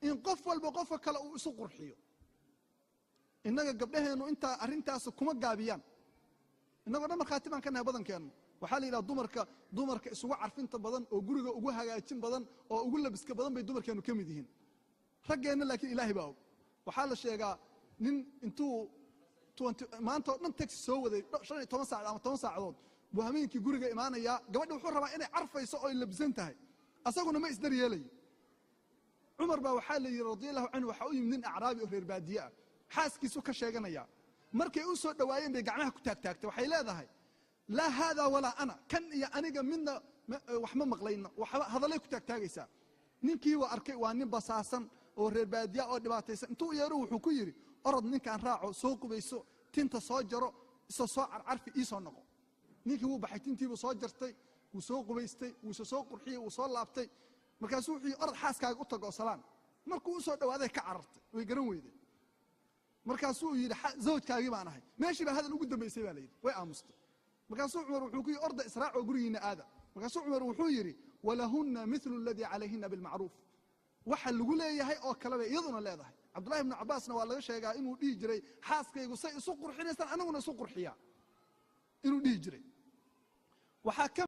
In qof walba qofka kale uu isu qurxiyo. Innaga gabdhaheennu intaa arrintaas kuma gaabiyaan. Innagoo dhan markhaati baan ka nahay badankeennu. Waxaa la yidhaha dumarka isugu carfinta badan oo guriga ugu hagaajin badan oo ugu labiska badan bay dumarkeennu ka mid yihiin. Raggeenna laakiin Ilaahay baa og. Waxaa la sheegaa nin intuu maanta oo dhan taxi soo waday, 15 saacadood ama 10 saacadood, buu hameenkii guriga imaanayaa. Gabadha wuxuu rabaa inay carfayso oo ay labisan tahay, asaguna ma isdaryeelayo. Cumar baa waxaa la yidhi, radi Allahu canhu, waxaa u yimid nin acraabi oo reer baadiye ah, xaaskiisu ka sheeganaya. Markay u soo dhowaayeen bay gacmaha ku taagtaagtay. Waxay leedahay: "Laa haadaa walaa ana, kan iyo aniga midna wax ma maqlayno." Waxba hadallay ku taagtaagaysaa. Ninkii waa arkay, waa nin basaasan oo reer baadiya oo dhibaataysan. Intuu yeero wuxuu ku yidhi: "Orod, ninkaan raaco, soo qubayso, tinta soo jaro, isa soo carcarfi, ii soo noqo." Ninkii wuu baxay, tintiibuu soo jartay, wuu soo qubaystay, wuu isa soo qurxiyey, wuu soo laabtay. Markaasuu wuxuu yidhi: "Orod, xaaskaaga u tago oo salaan." Markuu u soo dhawaaday ka carartay, way garan weyday. Markaasuu yidhi: "Zawjkaagii baan ahay." Meeshii baa hadal ugu dambaysay baa la yidhi, way aamustay. Markaasuu Cumar wuxuu ku yidhi: "Orda, israacoo gurigiina aada." Markaasuu Cumar wuxuu yidhi: "Walahunna mithlu aladii calayhina bilmacruuf." Waxa lagu leeyahay oo kale bay iyaduna leedahay. Cabdullahi ibnu Cabbaasna waa laga sheegaa inuu dhihi jiray: "Xaaskaygu say isu qurxinaysaan anaguna isu qurxiyaa," inuu dhihi jiray. Waxaa ka